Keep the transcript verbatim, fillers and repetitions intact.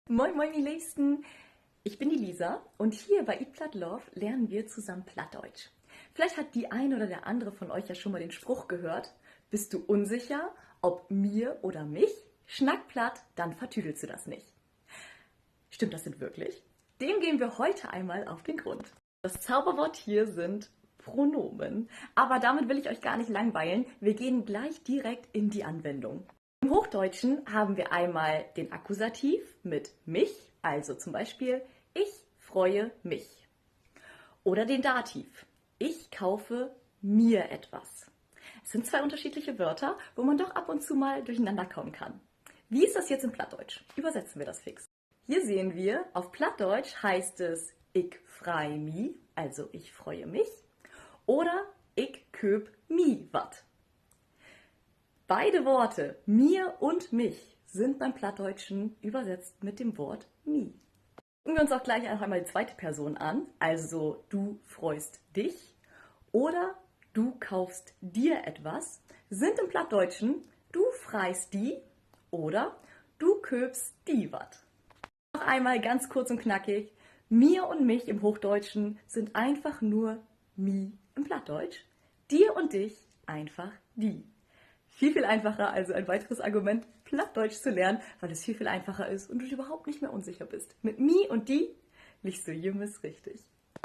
Moin, moin, ihr Liebsten. Ich bin die Lisa und hier bei Eat Platt Love lernen wir zusammen Plattdeutsch. Vielleicht hat die eine oder der andere von euch ja schon mal den Spruch gehört: „Bist du unsicher, ob mir oder mich? Schnack platt, dann vertüdelst du das nicht.“ Stimmt das denn wirklich? Dem gehen wir heute einmal auf den Grund. Das Zauberwort hier sind Pronomen. Aber damit will ich euch gar nicht langweilen. Wir gehen gleich direkt in die Anwendung. Im Hochdeutschen haben wir einmal den Akkusativ mit mich, also zum Beispiel, ich freue mich. Oder den Dativ, ich kaufe mir etwas. Es sind zwei unterschiedliche Wörter, wo man doch ab und zu mal durcheinander kommen kann. Wie ist das jetzt in Plattdeutsch? Übersetzen wir das fix. Hier sehen wir, auf Plattdeutsch heißt es ik frei mi, also ich freue mich, oder ik kööp mi wat. Beide Worte, mir und mich, sind beim Plattdeutschen übersetzt mit dem Wort mi. Gucken wir uns auch gleich noch einmal die zweite Person an, also du freust dich oder du kaufst dir etwas, sind im Plattdeutschen du freist di oder du kööpst di wat. Noch einmal ganz kurz und knackig. Mir und mich im Hochdeutschen sind einfach nur mi im Plattdeutsch. Dir und dich einfach di. Viel, viel einfacher, also ein weiteres Argument, Plattdeutsch zu lernen, weil es viel, viel einfacher ist und du dich überhaupt nicht mehr unsicher bist. Mit mi und di liggst du jümmers richtig.